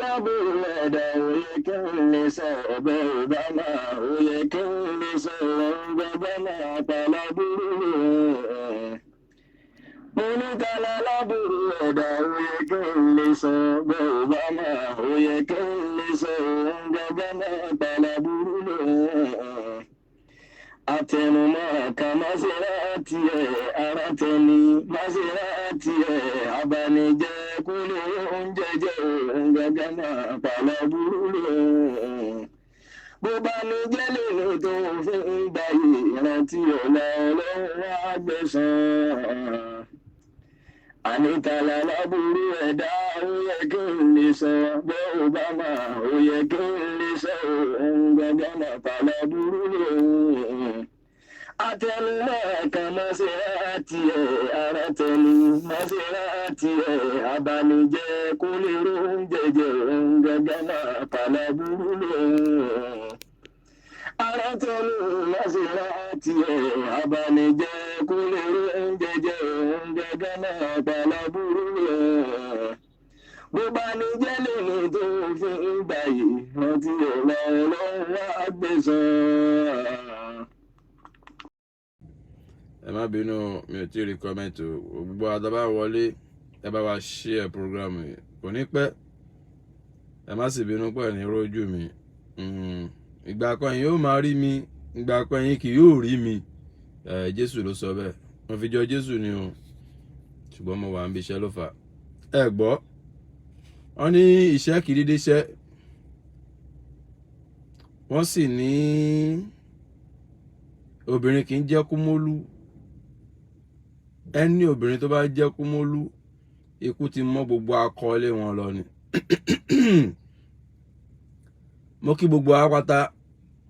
lálábùrú ẹ̀dá, ó yẹ kí n lè sọ ọ̀bẹ ò máa, ó yẹ kí n lè sọ ọ̀gbẹ́gbẹ́ máa pàlábùrú rẹ̀. Mo ní ta lálábùrú ẹ̀dá, ó yẹ kí n lè sọ ọ̀bẹ ò bá máa, ó yẹ kí n lè sọ ọ̀gbẹ́gbẹ́ máa pàlábùrú rẹ̀. Àtẹnumọ́ kan Maserati ẹ̀, ara tẹni Maserati ẹ̀, abanijẹ́ kúlẹ̀ oúnjẹ jẹ́ òun gángan náà pàlọ́ burú lò. Bó bá ní jẹ́ lèmi tó fi ń gba ìrántí ọ̀la, Ọlọ́run wá gbẹ̀san. Ànítàlá láburú ẹ̀dá, ó yẹ kí n lè sọ bẹ́ẹ̀ ò bá máa, ó yẹ kí n lè sọ òun gángan náà pàlọ́ burú lò. Àtẹnumọ́ kan Maserati ẹ̀, ara tẹni Maserati ẹ̀, abanijẹ́ kó lè ro oúnjẹ jẹ òun gángan náà pàlọ́ burú lò. Ara tẹni Maserati ẹ̀, abanijẹ́ kó lè ro oúnjẹ jẹ òun gángan náà pàlọ́ burú lò. Bó bá ní jẹ́ lèmi tó fi ń gbà yìí, rántí ọ̀la, Ọlọ́run wá gbẹ̀san. Ẹ má bínú, mi ò tí ì rí comment o. Gbogbo àtàbà wọlé, ẹ bá wa share program yìí, kò ní pẹ́. Ẹ má sì bínú pẹ̀ ní rójú mi. Ìgbà kan yìí ó máa rí mi, ìgbà kan yìí kì yóò rí mi. Jésù ló sọ bẹ́ẹ̀, mo fi jọ Jésù ni o, ṣùgbọ́n mo wà níbi iṣẹ́ ló fà. Ẹ gbọ́, wọ́n ní iṣẹ́ kì í dédé ṣẹ́, wọ́n sì ní obìnrin kì í jẹ́ kúmólú. Ẹni obìnrin tó bá jẹ́ kúmólú, ikú ti mọ́ gbogbo akọọ́lé wọn lọ ni. Mo kí gbogbo wa pátá,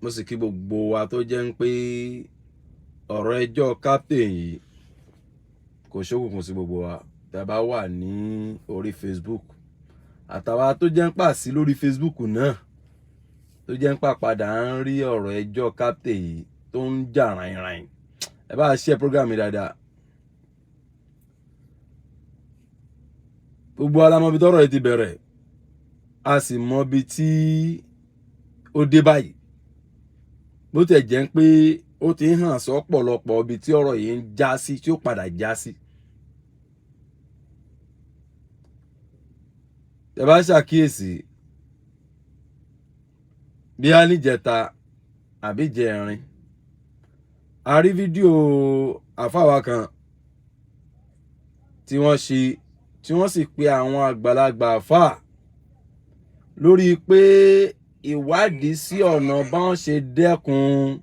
mo sì kí gbogbo wa tó jẹ́ ń pé ọ̀rọ̀ ẹjọ́ captain yìí kò ṣókùnkùn sí gbogbo wa tá a bá wà ní orí Facebook, àtàwa tó jẹ́ ń pà sí lórí Facebook náà, tó jẹ́ ń pà padà ń rí ọ̀rọ̀ ẹjọ́ captain yìí tó ń jà ràìnràìn. Ẹ bá share program mi dáadáa. Gbogbo alamọbi tọ́rọ̀ yìí ti bẹ̀rẹ̀, a sì mọbi tí ó dé báyìí. Bó tẹ̀ jẹ́ pé ó ti ń hàn sọ́pọ̀lọpọ̀ ibi tí ọ̀rọ̀ yìí ń já sí, tí ó padà já sí. Ẹ bá ṣàkíyèsí, bí a níjẹta àbí jẹrin, a rí fídíò àfáwà kan tí wọ́n ṣe, tí wọ́n sì pe àwọn àgbàlagbà àfáà lórí pé ìwádìí sí ọ̀nà báwọn ṣe dẹ́kun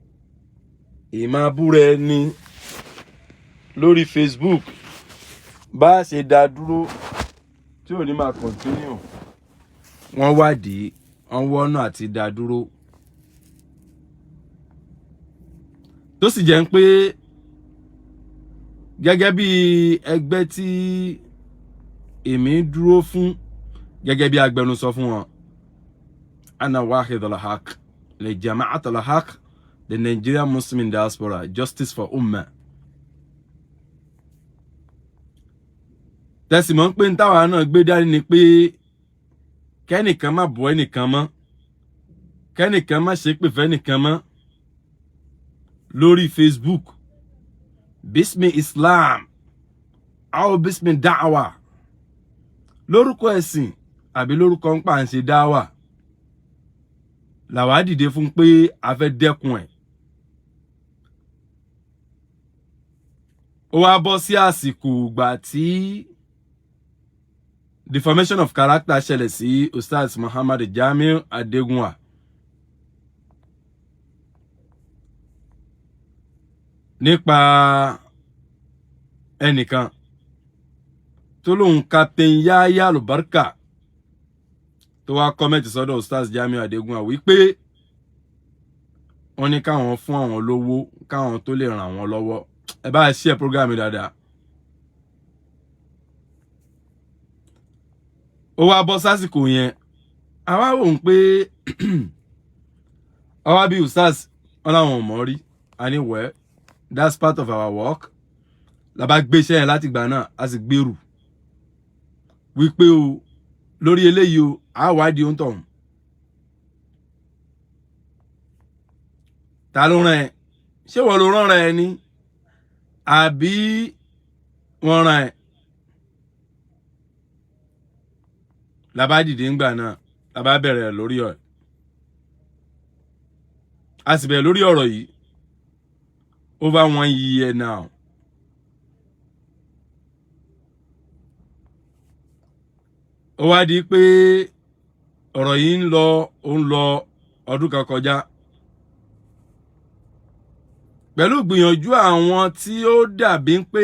ìmábúra ẹni lórí Facebook, bá a ṣe dá dúró tí ò ní máa continue. Wọ́n wádìí, wọ́n wọ́nà àti dá dúró, tó sì jẹ́ pé gẹ́gẹ́ bí ẹgbẹ́ tí èmi dúró fún, gẹ́gẹ́ bí agbẹnusọ fún wọn, ana Wahid al-Haq le Jama'at al-Haq, the Nigerian Muslim Diaspora, Justice for Ummah. Tẹ̀sí mọ́ pé táwa náà gbé dání ni pé kẹ́nìkan má bọ́ ẹnìkan mọ́, kẹ́nìkan má ṣépè fẹ́nìkan mọ́ lórí Facebook, bismi Islam aw bismi da'wa, lórúkọ ẹ̀sìn àbí lórúkọ ń pa ń ṣe dáwà, làwa dìde fún pé a fẹ́ dẹ́kun ẹ̀. Ó wá bọ́ sí àsìkò ìgbà tí deformation of character ṣẹlẹ̀ sí Ustaz Muhammad Jamiu Adegunwa. Nípa ẹnìkan tó lóun Captain Yahya Alubarika, tó wá comment sọ́dọ̀ Ustaz Jamiu Adegunwa wípé wọ́n ní káwọn fún àwọn lówó káwọn tó lè ràn wọ́n lọ́wọ́. Ẹ bá share program dáadáa. Ó wá bọ́ sásìkò yẹn, àwa wò ń pé àwa bí Ustaz wọn làwọn ò mọ̀ rí. A ní, well, that's part of our work. La bá gbéṣẹ́ yẹn láti gbà náà, a sì gbèrú wípé o Lórí eléyìí o, a wádìí ohun tọ̀hún. Ta ló rán ẹ? Ṣé wọ́n ló rán ẹ ni, àbí wọ́n rán ẹ? Labá dìde ńgbà náà, labá bẹ̀rẹ̀ lórí ọ̀, a sì bẹ̀rẹ̀ lórí ọ̀rọ̀ yìí over one year now. Ó wá di pé ọ̀rọ̀ yìí ń lọ, ó ń lọ, ọdún kan kọjá. Pẹ̀lú ìgbìyànjú àwọn tí ó dàbí pé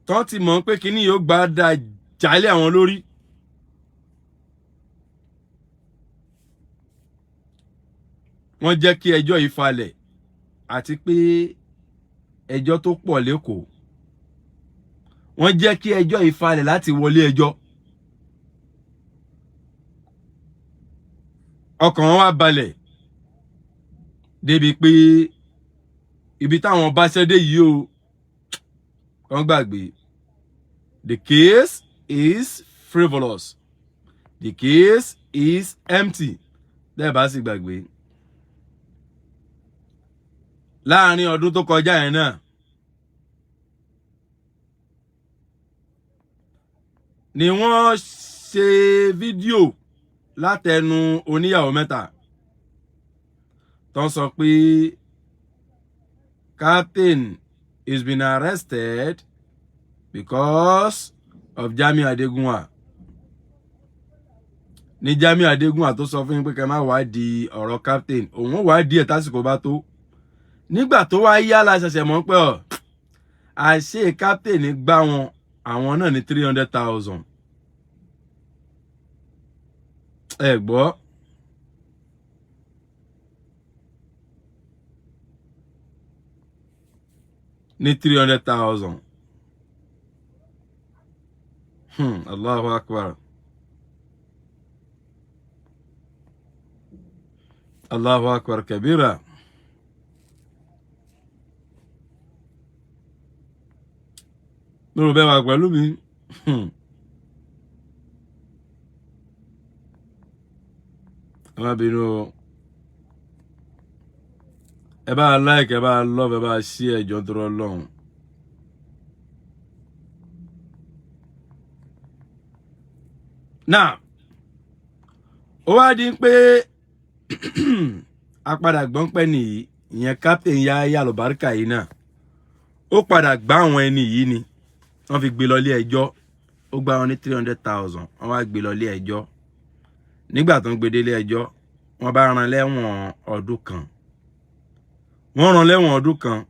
tán ti mọ̀ pé kíní yóò gbá da jálẹ̀ àwọn lórí, wọ́n jẹ́ kí ẹjọ́ yìí falẹ̀, àti pé ẹjọ́ tó pọ̀ lẹ́kọ̀ọ́, wọ́n jẹ́ kí ẹjọ́ yìí falẹ̀ láti wọlé ẹjọ́. Ọkàn wọn wá balẹ̀ débi pé ibi táwọn bá ṣẹ́ dé yìí o, kàn gbàgbé, the case is frivolous, the case is empty. Bẹ́ẹ̀ bá sì gbàgbé, láàrin ọdún tó kọjá yẹn náà ni wọ́n ṣe fídíò látẹnu oníyàwó mẹ́ta tó ń sọ pé captain is been arrested because of Jamiu Adegunwa. Ní Jamiu Adegunwa tó sọ fún yín pé kẹ́ má wádìí ọ̀rọ̀ captain, òun ó wádìí ẹ̀ tásìkò bá tó. Nígbà tó wá yá la ṣẹ̀ṣẹ̀ mọ̀ pé ọ̀ àṣé captain gbá wọn, àwọn náà ní 300,000. Ẹ gbọ́, ní 300,000. Allahu Akbar, Allahu Akbar kabira. Mi ò bẹ́ wà pẹ̀lú mi. Ẹ má bínú o. Ẹ bá like, ẹ bá love, ẹ bá share, ẹjọ́ tó rọ lọ́hùn. Now, ó wá di pé a padà gbọ́n pẹ́ nìyí, ìyẹn captain Yahya Albarka yìí náà, ó padà gbá àwọn ẹni yìí ni wọ́n fi gbé lọ ilé ẹjọ́. Ó gbá wọn ní 300,000, wọ́n wá gbé lọ ilé ẹjọ́. Nígbà tó ń gbé délé ẹjọ́, wọ́n bá rán lẹ́wọ̀n ọdún kan. Wọ́n rán lẹ́wọ̀n ọdún kan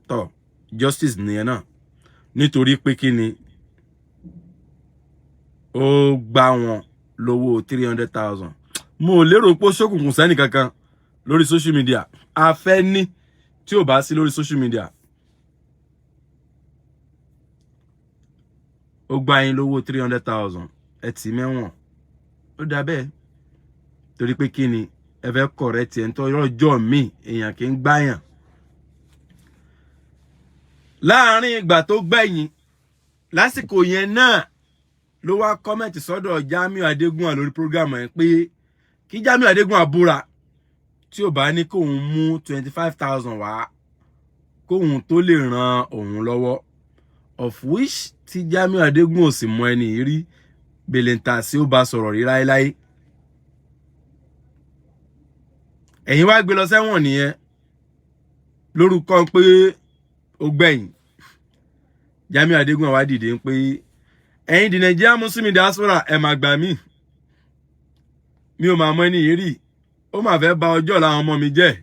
tó, justice nìyẹn náà, nítorí pé kí ni? Ó gbá wọn lówó 300,000. Mo ò lérò pé ó ṣókùnkùn sẹ́nì kankan lórí social media. A fẹ́ ní tí ò bá sí lórí social media, ó gbá yín lówó 300,000, ẹ tì mẹ́wọ̀n, ó dá bẹ́ẹ̀. Torí pé kí ni? Ẹ fẹ́ correct ẹ̀ ń tọ́ ọjọ́ míì, èèyàn kì í gbáyàn. Láàárín ìgbà tó gbẹ̀yìn lásìkò yẹn náà ló wá comment sọ́dọ̀ Jamiu Adégúnwà lórí program ẹ̀ pé kí Jamiu Adégúnwà búra, tí ò bá ní kóun mú 25,000 wá kóun tó lè ran òun lọ́wọ́, of which tí Jamiu Adégúnwà ò sì mọ ẹni yìí rí bèlèǹtà sí ó bá sọ̀rọ̀ rí láéláé. Ẹ̀yin wá gbé lọ sẹ́wọ̀n nìyẹn lórúkọ pé ó gbẹ̀yìn. Jamiu Adégúnwà wá dìde pé ẹ̀yin the Nigerian Muslim diaspora, ẹ̀ máa gbà mí, mi ò máa mọ ẹni yìí rí, ó máa fẹ́ ba ọjọ́ ọ̀la àwọn ọmọ mi jẹ́,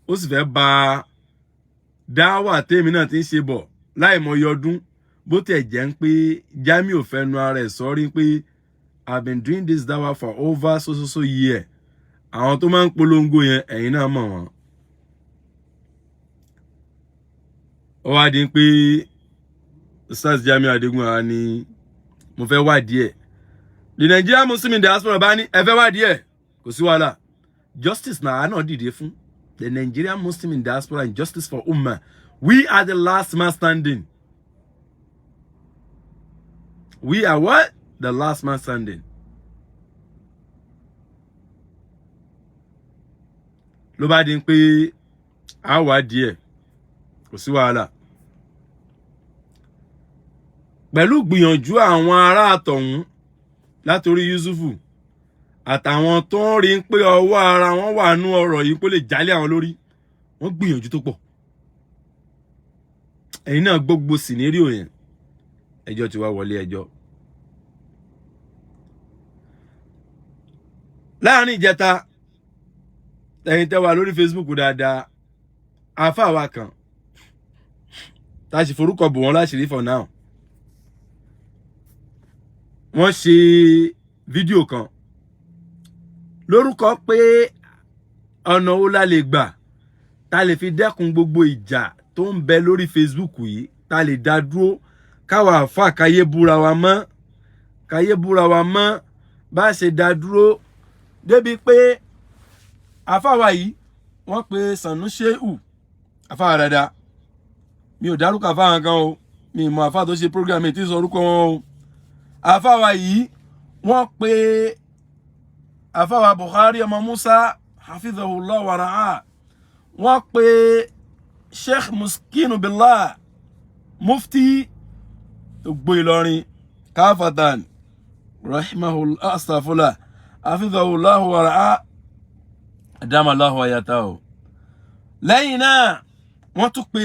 ó sì fẹ́ ba dáwà tèmi náà ti ń ṣe bọ̀ láìmọye ọdún. Bó tẹ̀ jẹ́ ń pé Jamiu ò fẹ́ nu ara ẹ̀ sọ́rí pé I been doing this dawa for over so so so year. Àwọn tó máa ń polongo yẹn, ẹ̀yin náà mọ̀ wọ́n. Ó wá di pé Ustaz Jamiu Adégúnwà ní mo fẹ́ wádìí ẹ̀. The Nigerian Muslim diaspora bá ní ẹ fẹ́ wádìí ẹ̀, kò sí wàhálà. Justice náà náà dìde fún the Nigerian Muslim in diaspora and justice for Ummah. We are the last man standing. We are what? The Last Man Standing. Ló bá di pé a wá díẹ̀, kò sí wàhálà. Pẹ̀lú gbìyànjú àwọn ará àtọ̀hún látòrí Yusufu àtàwọn tó ń rí pé ọwọ́ ara wọn wà nú ọ̀rọ̀ yìí kó lè jálé àwọn lórí, wọ́n gbìyànjú tó pọ̀. Ẹ̀yin náà gbogbo scenario yẹn, ẹjọ́ ti wá wọlé ẹjọ́. Láàrin ìjẹta, ẹ̀yin tẹ́ wà lórí Facebook dáadáa, àáfàá wa kan tá a sì forúkọ bò wọ́n láṣìírí for now, wọ́n ṣe fídíò kan lórúkọ pé ọ̀nà wo la lè gbà tá lè fi dẹ́kun gbogbo ìjà tó ń bẹ lórí Facebook yìí, tá lè dá dúró, káwa àáfàá káyé búra wa mọ́, káyé búra wa mọ́, bá ṣe dá dúró. Débi pé àáfàá wa yìí, wọ́n pe Sànú Ṣéhù, àáfàá dáadáa. Mi ò dárúkọ àáfàá kan o, mi mọ àáfàá tó ṣe program mi tí sọ orúkọ wọn o. Àáfàá wa yìí, wọ́n pe àáfàá wa Bukhari ọmọ Musa, hafizahullah wa ra'a, wọ́n pe Sheikh Muskinu Billah, mufti gbogbo Ìlọrin káfàtàn, rahimahullah, astaghfirullah, hafizahullah wa ra'a, adamallahu ayatahu. Lẹ́yìn náà, wọ́n tún pe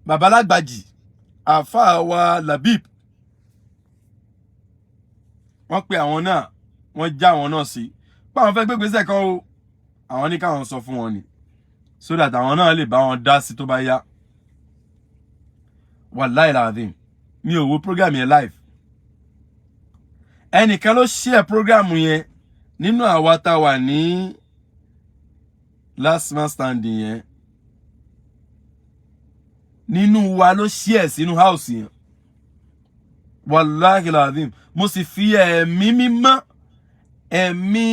babalágbàjì, àáfàá wa Labib, wọ́n pe àwọn náà, wọ́n já àwọn náà sí pé àwọn fẹ́ gbégbèsè kan o. Àwọn ní káwọn sọ fún wọn ni so that àwọn náà lè bá wọn dá sí tó bá yá. Wàláì làdìm, mi ò wo program yẹn live. Ẹnìkan ló share program yẹn nínú àwa tá a wà ní Last Man Standing yẹn. Nínú wa ló share sínú house yẹn. Wàláhì làdìm, mo sì fi ẹ̀mí mímọ́, ẹ̀mí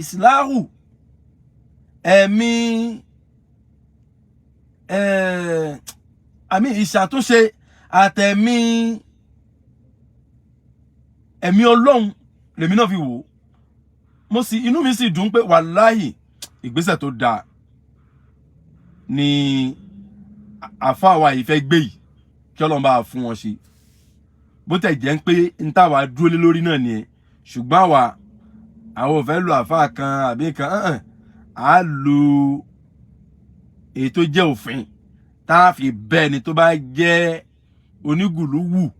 ìsìláhù, ẹ̀mí àmì ìṣàtúnṣe àtẹ̀mí ẹ̀mí Ọlọ́run lèmi náà fi wò ó. Mo sì, inú mi sì dùn pé wàláhì, ìgbésẹ̀ tó dáa ni àfáà wa yìí fẹ́ gbé yìí, kí Ọlọ́run bá fún wọn ṣe. Bó tẹ̀ jẹ́ pé n táwa dúró lé lórí náà nìyẹn, ṣùgbọ́n àwa àwọn ò fẹ́ lo àfáà kan àbí kan á lo èyí tó jẹ́ òfin tá a fi bẹ́ẹ̀ ni tó bá jẹ́ onígùlúwù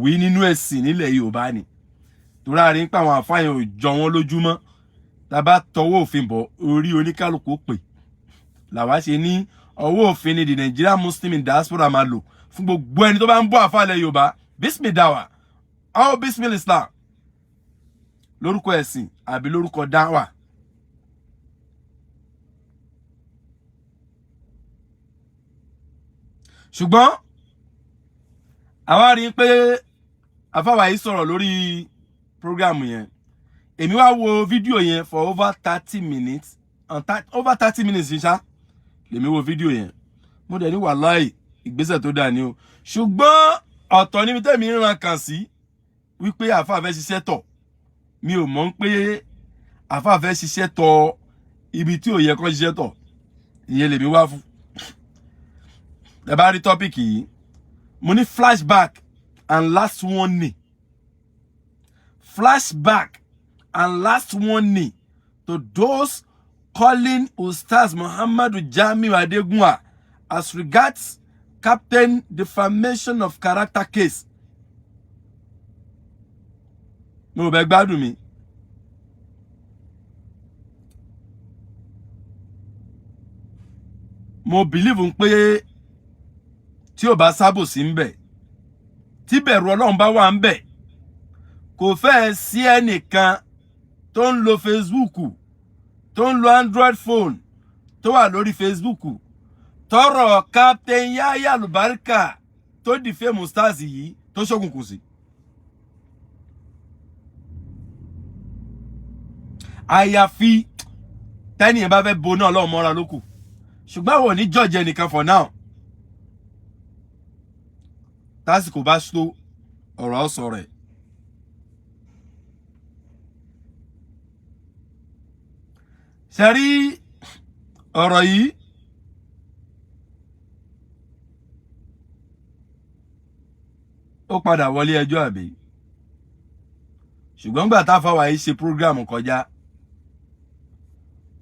wí nínú ẹ̀sìn nílẹ̀ Yorùbá ni. Torí a rí pé àwọn àfáà yẹn ò jọ wọ́n lójúmọ́. Tá a bá tọwọ́ òfin bọ̀, orí oníkálukú pè làwa ṣe ní ọwọ́ òfin ni the Nigerian Muslim in Diaspora máa lò fún gbogbo ẹni tó bá ń bọ́ àfáà ilẹ̀ Yorùbá, bismi dawa aw bismi Islam, lórúkọ ẹ̀sìn àbí lórúkọ dáwà. Ṣùgbọ́n àwa rí i pé àfáwà yìí sọ̀rọ̀ lórí program yẹn. Èmi wá wo fídíò yẹn for over 30 minutes and over 30 minutes ṣá lèmi wo fídíò yẹn. Mo dẹ̀ ní wàláì, ìgbésẹ̀ tó dáa ni o. Ṣùgbọ́n ọ̀tọ̀ níbi tẹ́mi ń ran kàn sí wípé àfáà fẹ́ ṣiṣẹ́ tọ̀. Mi ò mọ̀ pé àfáà fẹ́ ṣiṣẹ́ tọ̀ ibi tí ò yẹ kó ṣiṣẹ́ tọ̀. Ìyẹn lèmi wá fún. Ẹ bá rí topic yìí, mo ní flashback and last warning, flashback and last warning to those calling Ustaz Muhammadu Jamiu Adegunwa as regards captain defamation of character case. Mo bẹ gbádùn mi. Mo believe pé tí ò bá sábòsí ń bẹ̀, tí bẹ̀rù Ọlọ́run bá wà ń bẹ̀, kò fẹ́ẹ̀ sí ẹnìkan tó ń lo Facebook, tó ń lo Android phone, tó wà lórí Facebook, tọrọ Captain Yahya Alubarika tó defame Ustaz yìí tó ṣókùnkùn sí. Àyàfi tẹ́nìyàn bá fẹ́ bo náà Ọlọ́run mọ́ra lókù. Ṣùgbọ́n àwọn ò ní judge ẹnìkan for now. Tásìkò bá tó, ọ̀rọ̀ ó sọ rẹ̀. Ṣe rí ọ̀rọ̀ yìí, ó padà wọlé ẹjọ́ àbí? Ṣùgbọ́n gbà táfàwà yìí ṣe program kọjá,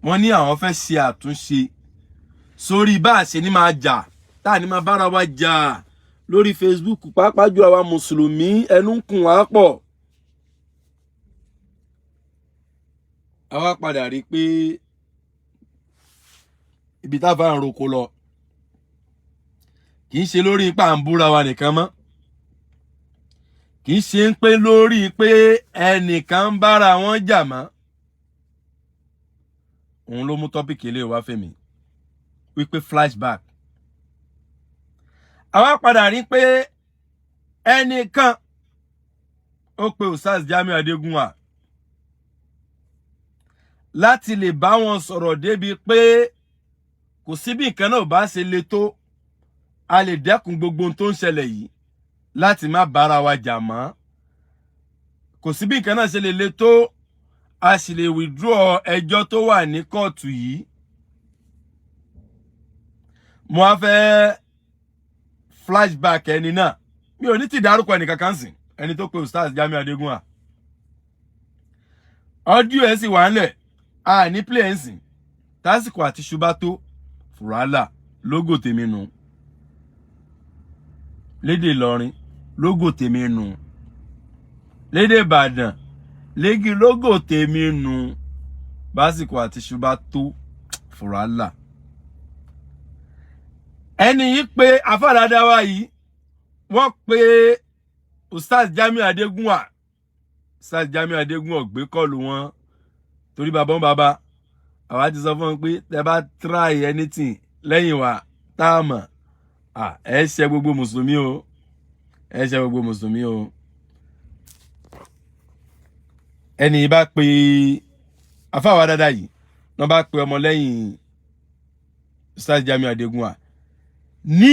wọ́n ní àwọn fẹ́ ṣe àtúnṣe sórí bá a ṣe ní máa jà, tá a ní máa bára wa jà lórí Facebook, pàápàá jù àwa mùsùlùmí, ẹnu ń kùn wá pọ̀. Àwa padà rí i pé ibi táfà ń roko lọ kì í ṣe lórí ipá ń búra wa nìkan mọ́, kì í ṣe ń pé lórí pé ẹnìkan ń bára wọn jà mọ́. Òun ló mú topic ilé wa fẹ́mi wípé flashback. Àwa padà rí pé ẹnìkan ó pe Ustaz Jamiu Adégúnwà láti lè bá wọn sọ̀rọ̀ débi pé kò sí bí nǹkan náà bá ṣe le tó, a lè dẹ́kun gbogbo ohun tó ń ṣẹlẹ̀ yìí láti má bára wa jà mọ́. Kò sí bí nǹkan náà ṣe lè le tó, a sì lè withdraw ẹjọ́ tó wà ní kóòtù yìí. Mo á fẹ́ flashback ẹni náà, mi ò ní ti dárúkọ ẹnì kankan sìn, ẹni tó pe Ustaz Jamiu Adégúnwà. Audio ẹ̀ sì wà ńlẹ̀, a ní play ẹ̀ ń sìn. Tásìkò àti ṣubá tó fùràlà lógò tèmi nù, lédè Ìlọrin lógò tèmi nù, lédè Ìbàdàn légi lógò tèmi nù. Básìkò àti ṣubá tó fùràlà. Ẹni yìí pé afárádá wa yìí, wọ́n pe Ustaz Jamiu Adégúnwà. Ustaz Jamiu Adégúnwà gbé call wọn torí bàbá ń bàbá. Àwa ti sọ fún wọn pé tẹ bá try anything lẹ́yìn wa tá a mọ̀, ẹ ṣe gbogbo mùsùlùmí o, ẹ ṣe gbogbo mùsùlùmí o. Ẹni yìí bá pe afáwa dáadáa yìí, wọ́n bá pe ọmọlẹ́yìn Ustaz Jamiu Adégúnwà ní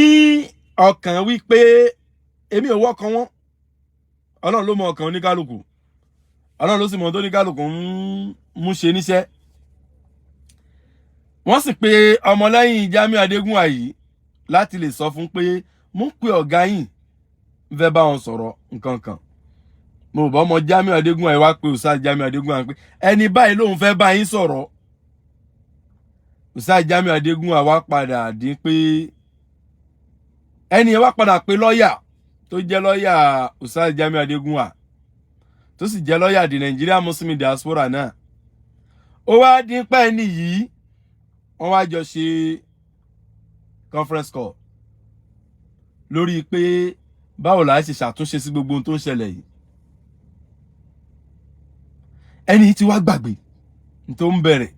ọkàn wípé èmi ò wọ́kàn wọn, Ọlọ́run ló mọ ọkàn oníkálukú, Ọlọ́run ló sì mọ tó oníkálukú ń mú ṣe níṣẹ́. Wọ́n sì pe ọmọlẹ́yìn Jamiu Adégúnwà yìí láti lè sọ fún pé mú pé ọ̀gá yìí ń fẹ́ bá wọn sọ̀rọ̀ nǹkan kan. Mo bá ọmọ Jamiu Adégúnwà yìí wá pé Ustaz Jamiu Adégúnwà pé ẹni báyìí lòun fẹ́ bá yín sọ̀rọ̀. Ustaz Jamiu Adégúnwà wá padà dín pé ẹni yẹn wá padà pé lọ́ọ̀yà tó jẹ́ lọ́ọ̀yà Ustaz Jamiu Adégúnwà, tó sì jẹ́ lọ́ọ̀yà di Nigeria Muslim Diaspora náà. Ó wá dín pẹ́ ẹni yìí, wọ́n wá jọ ṣe conference call lórí pé báwo la ṣe ṣàtúnṣe sí gbogbo ohun tó ń ṣẹlẹ̀ yìí. Ẹni tí wá gbàgbé tó ń bẹ̀rẹ̀,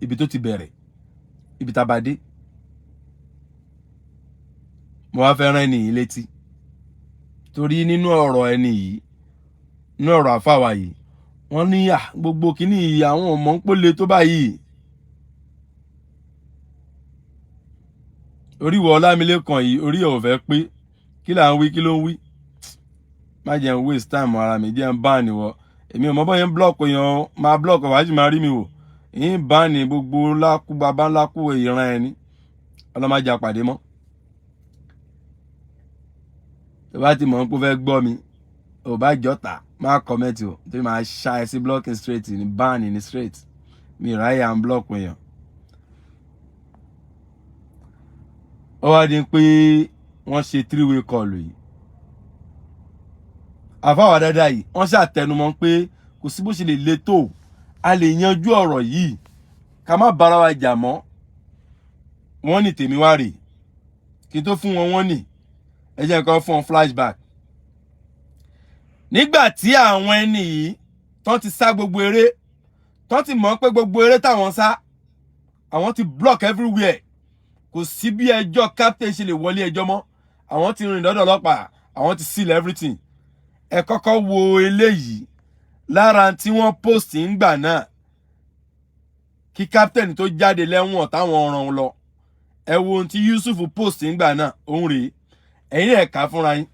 ibi tó ti bẹ̀rẹ̀, ibi tá a bá dé. Mo wá fẹ́ rán ẹni yìí létí torí nínú ọ̀rọ̀ ẹni yìí, nínú ọ̀rọ̀ àfàwà yìí, wọ́n ní à gbogbo kínní yìí àwọn ọmọ ń pòle tó báyìí. Orí ìwọ Ọlámilékan yìí, orí ẹ̀ ò fẹ́ pé kí là ń wí, kí ló ń wí. Má jẹ́ ń waste time ara mi, jẹ́ ń bá níwọ. Èmi ò mọ bọ́ yẹn ń block èèyàn, máa block wàá sì máa rí mi wò. Yín bá ní gbogbo ńlákú bàbá ńlákú ìran ẹni ọlọ́mọdé àpàdé mọ́. Tó bá ti mọ̀ ń pé ó fẹ́ gbọ́ mi, ò bá jọ́ta má comment o, torí máa ṣá ẹ sí blocking straight ní ban ní straight. Mi ráyè à ń block èèyàn. Ó wá di pé wọ́n ṣe 3-way call yìí. Àfáwà dáadáa yìí, wọ́n ṣàtẹnumọ́ pé kò sí bó ṣe lè le tó, a lè yanjú ọ̀rọ̀ yìí ká má bára wa jà mọ́. Wọ́n ní tèmi wá rèé kí n tó fún wọn, wọ́n ní ẹ jẹ́ nǹkan fún wọn flashback. Nígbà tí àwọn ẹni yìí tán ti sá gbogbo eré, tán ti mọ̀ pé gbogbo eré táwọn sá, àwọn ti block everywhere, kò sí bí ẹjọ́ captain ṣe lè wọlé ẹjọ́ mọ́, àwọn ti rìn lọ́dọ̀ ọlọ́pàá, àwọn ti seal everything. Ẹ kọ́kọ́ wo eléyìí lára tí wọ́n post ńgbà náà kí captain tó jáde lẹ́wọ̀n táwọn ọ̀ràn lọ. Ẹ wo ohun tí Yusuf post ńgbà náà, òun rèé, ẹ̀yin ẹ̀ ká fúnra yín.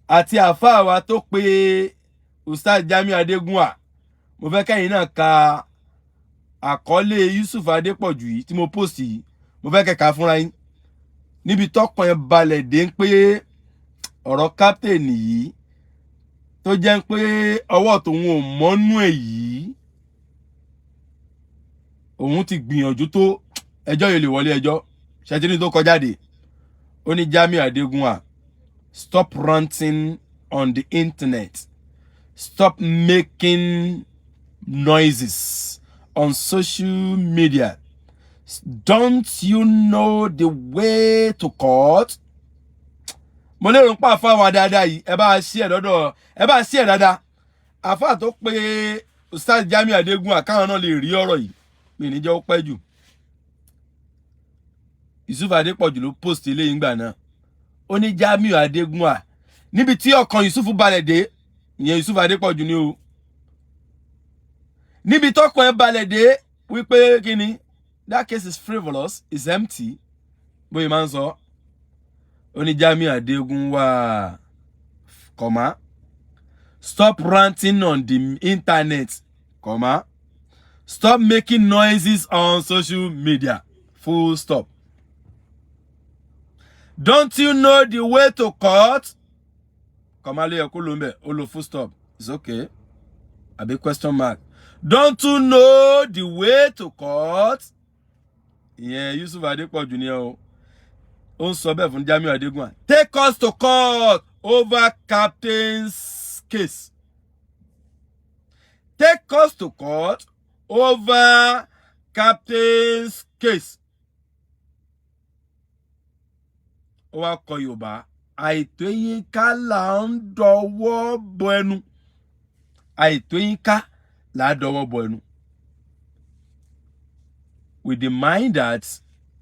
Àti àáfàá wa tó pe Ustaz Jamiu Adégúnwà, mo fẹ́ kẹ́yìn náà ka àkọlé Yusuf Adépọ̀jù yìí tí mo post yìí. Mo fẹ́ kẹ́ka fúnra yín níbi tọkàn ẹ balẹ̀ dé ń pé ọ̀rọ̀ captain yìí tó jẹ́ pé ọwọ́ tòun ò mọ́nú ẹ̀ yìí, òun ti gbìyànjú tó ẹjọ́ yìí lè wọlé ẹjọ́ ṣètìlí tó kọjá dé. Ó ní, "Jamiu Adégúnwà, stop ranting on the internet. Stop making noises on social media. Don't you know the way to court?" Mo lérò ń pa àfa wa dáadáa yìí. Ẹ bá a ṣí ẹ dọ́dọ̀, ẹ bá a ṣí ẹ dáadáa. Àfa tó pe Ustaz Jamiu Adégúnwà, káwọn náà lè rí ọ̀rọ̀ yìí. Mi ní jẹ́ ó pẹ́ jù. Yusuf Adépọ̀jù ló post eléyìí ńgbà náà. Ó ní Jamiu Adégúnwà, níbi tí ọkàn Yusuf balẹ̀ dé, ìyẹn Yusuf Adépọ̀jù ni o, níbi tọkàn ẹ balẹ̀ dé wípé kí ni, that case is frivolous, is empty, bóyá máa ń sọ. Ó ní, "Jamiu Adégúnwà, comma, stop ranting on the internet, comma, stop making noises on social media, full stop. Don't you know the way to court?" Comma ló yẹ kó ló ń bẹ̀, ó lo full stop, it's okay, àbí question mark. "Don't you know the way to court?" Ìyẹn Yusuf Adépọ̀jù ni ẹ o. Ó ń sọ bẹ́ẹ̀ fún Jamiu Adégúnwà. "Take us to court over captain's case. Take us to court over captain's case." Ó wá kọ Yorùbá: àìtó eyín ká là ń dọwọ́ bọ ẹnu, àìtó eyín ká là ń dọwọ́ bọ ẹnu, with the mind that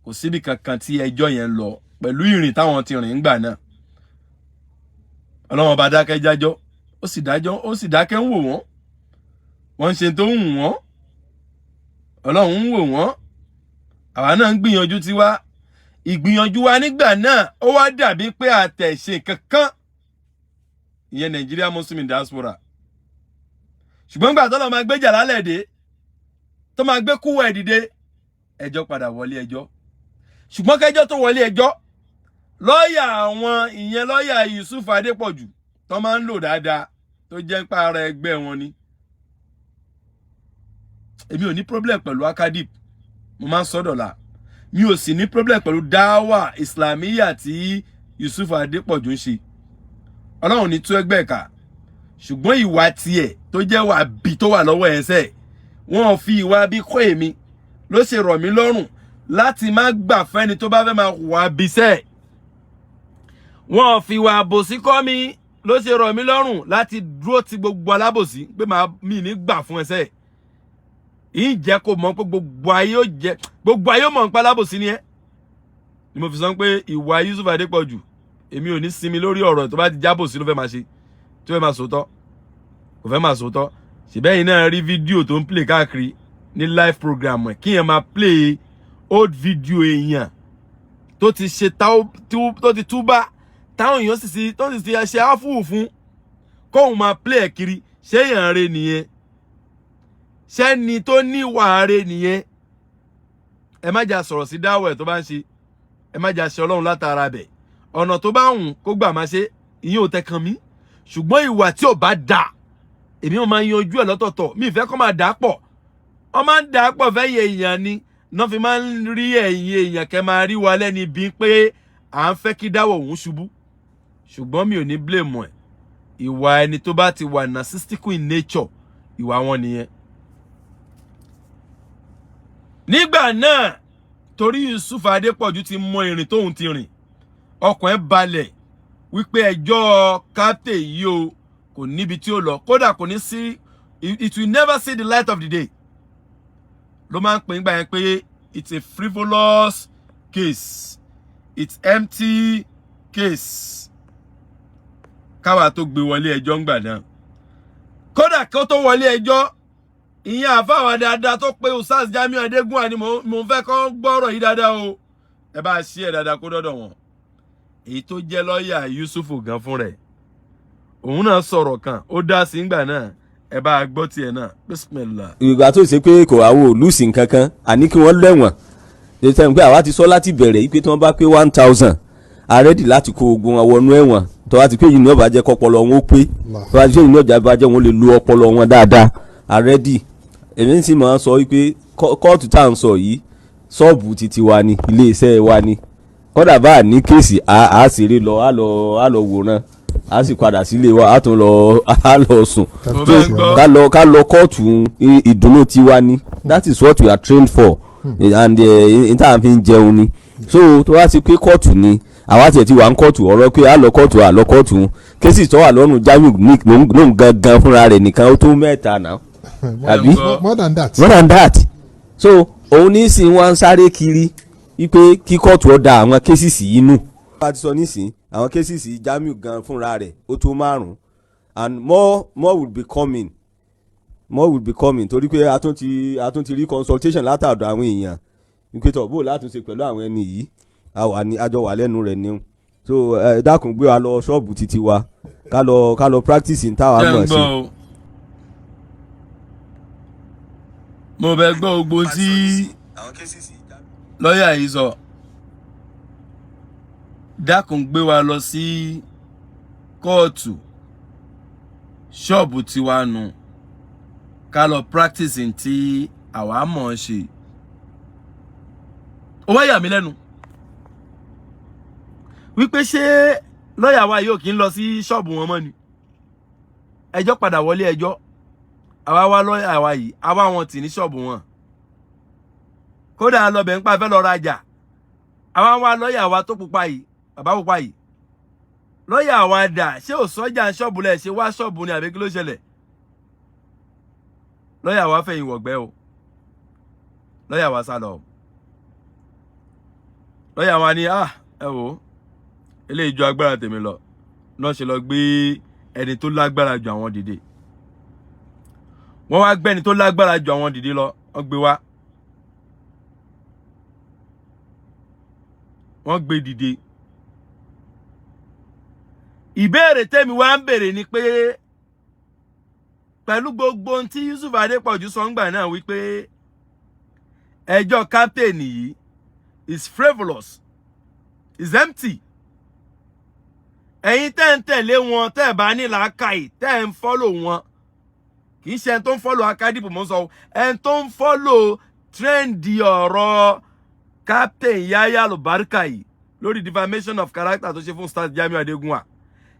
kò síbi kankan tí ẹjọ́ yẹn ń lọ pẹ̀lú ìrìn táwọn ti rìn ńgbà náà. Ọlọ́wọ́n bá dákẹ́ jájọ́, ó sì dájọ́, ó sì dákẹ́ ń wò wọ́n. Wọ́n ń ṣe tó ń wù wọ́n, Ọlọ́run ń wò wọ́n. Àwa náà ń gbìyànjú tiwa. Ìgbìyànjú wa nígbà náà, ó wá dàbí pé àtẹ̀ṣe kankan, ìyẹn Nigeria Muslim in Diaspora. Ṣùgbọ́n gbà tó lọ́ máa gbéjà lálẹ́ dé, tó máa gbé kúwọ̀ ẹ̀ dìde, ẹjọ́ padà wọlé ẹjọ́. Ṣùgbọ́n kẹjọ́ tó wọlé ẹjọ́, lọ́ọ̀yà àwọn, ìyẹn lọ́ọ̀yà Yusuf Adépọ̀jù tó máa ń lò dáadáa, tó jẹ́ ń pa ara ẹgbẹ́ wọn ni. Èmi ò ní problem pẹ̀lú akadip, mo máa ń sọ dọ̀la. Mi ò sì ní problem pẹ̀lú dáwà islamiyà tí Yusuf Adépọ̀jù ń ṣe. Ọlọ́run ní tú ẹgbẹ́ ẹ̀ka. Ṣùgbọ́n ìwà tiẹ̀ tó jẹ́ wà bí tó wà lọ́wọ́ ẹ̀ sẹ́, wọ́n fi ìwà bí kọ́ èmi ló ṣe rọ̀ mí lọ́rùn láti má gbà fẹ́ni tó bá fẹ́ máa wà bí sẹ́. Wọ́n fi ìwà àbòsí kọ́ mi ló ṣe rọ̀ mí lọ́rùn láti dúró ti gbogbo alábòsí pé màá mi ní gbà fún ẹsẹ̀ yìí. Jẹ́ kó mọ̀ pé gbogbo ayé ó jẹ́, gbogbo ayé ó mọ̀ nípa alábòsí ni ẹ́ ni mo fi sọ pé ìwà Yusuf Adépọ̀jù, èmi ò ní sinmi lórí ọ̀rọ̀. Tó bá ti jábòsí ló fẹ́ máa ṣe, tó fẹ́ máa sòótọ́, kò fẹ́ máa sòótọ́. Ṣèbẹ́yìn náà rí fídíò tó ń play káàkiri ní live program ẹ̀, kí yẹn máa play old video èèyàn tó ti ṣe, tó ti túbá, táwọn èèyàn sì tó sì ti ṣe áfúù fún, kóun máa play ẹ̀ kiri. Ṣé èèyàn rẹ nìyẹn? Ṣẹ́ni tó níwà rẹ nìyẹn? Ẹ má jà sọ̀rọ̀ sí dáwọ̀ ẹ̀ tó bá ń ṣe. Ẹ má jà ṣe Ọlọ́run látara bẹ̀. Ọ̀nà tó bá wùn kó gbà máa ṣe, ìyẹn ò tẹkàn mí. Ṣùgbọ́n ìwà tí ò bá dà, èmi ò máa yanjú ẹ̀ lọ́tọ̀ọ̀tọ̀. Mi ìfẹ́ kọ́ máa dà á pọ̀. Wọ́n máa ń dà á pọ̀ fẹ́ yẹ èèyàn ni náà fi máa ń rí ẹ̀yìn èèyàn kẹ́ máa rí wa lẹ́ni bíi pé à ń fẹ́ kí dáwọ̀ òun ṣubú. Ṣùgbọ́n mi ò ní blame ẹ̀. Ìwà ẹni tó bá ti wà narcissistic in nature, ìwà wọn nìyẹn. Nígbà náà, torí Yusuf Adépọ̀jù ti mọ ìrìn tóun ti rìn, ọkàn ẹ̀ balẹ̀ wípé ẹjọ́ captain yìí o, kò níbi tí ó lọ, kódà kò ní sí, it will never see the light of the day. Ló máa ń pè nígbà yẹn pé it's a frivolous case, it's empty case. Káwa tó gbé wọlé ẹjọ́ ńgbà náà, kódà kó tó wọlé ẹjọ́, ìyẹn àfáwà dáadáa tó pé Ustaz Jamiu Adégúnwà ni mò ń fẹ́ kọ́ gbọ́rọ̀ yìí dáadáa o. Ẹ bá ṣí ẹ dáadáa kó dọ́dọ̀ wọn. Èyí tó jẹ́ lọ́ọ̀yà Yusufu gan fún rẹ̀. Òun náà sọ̀rọ̀ kan, ó dá sí ńgbà náà. Ẹ bá a gbọ́ tiẹ̀ náà. Bismillah. Ìgbà tó ṣe pé kò àwọ̀ òlùsì nkankan, àní kí wọ́n lẹ́wọ̀n ṣe pé àwa ti sọ láti bẹ̀rẹ̀ yìí pé tí wọ́n bá pé 1,000, a ready láti kó ogun wọn wọnú ẹ̀wọ̀n. Tó bá ti pé yìí ní ọba jẹ́ kọ́pọlọ wọn ó pé, tó bá ti pé yìí ní ọjà bá jẹ́ wọn lè lu ọpọlọ wọn dáadáa, a ready. Èmi sì máa ń sọ wípé kóòtù tá à ń sọ yìí, ṣọ́ọ̀bù titi wa ni, iléeṣẹ́ wa ni. Kódà bá a ní case, a ṣeré lọ, a lọ wòran, a sì padà sílé wa, a tún lọ, a lọ sùn. Mo fẹ́ gbọ́. Ká lọ kóòtù, ìdùnnú tiwa ni. That is what we are trained for and n tá à ń fi jẹun ni. So tó wá sí pé kóòtù ni, àwa tiẹ̀ ti wà ń kóòtù. Ọ̀rọ̀ pé a lọ kóòtù, a lọ kóòtù, case tó wà lọ́rùn Jamiu lóun gangan fúnra rẹ̀ nìkan, ó tó mẹ́ta náà, àbí? More than that. More than that. So òun ní sìn wọ́n ń sáré kiri wípé kí kóòtù ó da àwọn cases yìí nù. Bá a ti sọ nísìn, àwọn cases Jamiu gan fúnra rẹ̀, ó tó márùn-ún, and more will be coming, more will be coming, torí pé a tún ti rí consultation látàdọ̀ àwọn èèyàn wípé tọ̀ bó látúnṣe pẹ̀lú àwọn ẹni yìí, a wà ní àjọ wà lẹ́nu rẹ̀ ni. So ẹ dákun, gbé wa lọ ṣọ́ọ̀bù títí wa, ká lọ practice ní táwa Jẹ́ ń mọ̀ sí. gbọ́ o. Mo bẹ gbọ́ gbogbo tí lọ́ọ̀yà yìí sọ. Dákun, gbé wa lọ sí kóòtù, ṣọ́ọ̀bù tiwa nù, ká lọ practice tí àwa mọ̀ ọ́n ṣe. Ó wá yà mí lẹ́nu wípé ṣé lọ́ọ̀yà wa yóò kí ń lọ sí ṣọ́ọ̀bù wọn mọ́ ni? Ẹjọ́ padà wọlé ẹjọ́, àwa wá lọ́ọ̀yà wa yìí, àwa wọn tì ní ṣọ́ọ̀bù wọn. Kódà lọ́bẹ̀ ń pa fẹ́ lọ rajà, àwa wá lọ́ọ̀yà wa tó pupa yìí, bàbá pupa yìí. Lọ́ọ̀yà wa dà? Ṣé ò sọ́jà ṣọ́ọ̀bù lẹ̀ ṣe wá ṣọ́ọ̀bù ni, àbí kí ló ṣẹlẹ̀? Lọ́ọ̀yà wa fẹ̀yìn wọ̀gbẹ́ o. Lọ́ọ̀yà wa sá lọ. Lọ́ọ̀yà wa ní, "Ah, ẹ wò ó, eléyìí ju agbára tèmi lọ." Náà ṣe lọ gbé ẹni tó lágbára ju àwọn dìde. Wọ́n wá gbẹ́ni tó lágbára ju àwọn dìde lọ, wọ́n gbé wá, wọ́n gbé dìde. Ìbéèrè tẹ́mi wá ń béèrè ni pé, pẹ̀lú gbogbo ohun tí Yusuf Adépọ̀jù sọ ńgbà náà wípé ẹjọ́ captain yìí is frivolous, is empty, ẹ̀yin tẹ́ ń tẹ̀lé wọn, tẹ́ ẹ̀ bá ní làákàyè, tẹ́ ẹ̀ ń follow wọn, kì í ṣe ẹni tó ń follow akadipu mọ́ sọ, ẹni tó ń follow trend ọ̀rọ̀ Captain Yaya Lubarika yìí lórí defamation of character tó ṣe fún Ustaz Jamiu Adegunwa,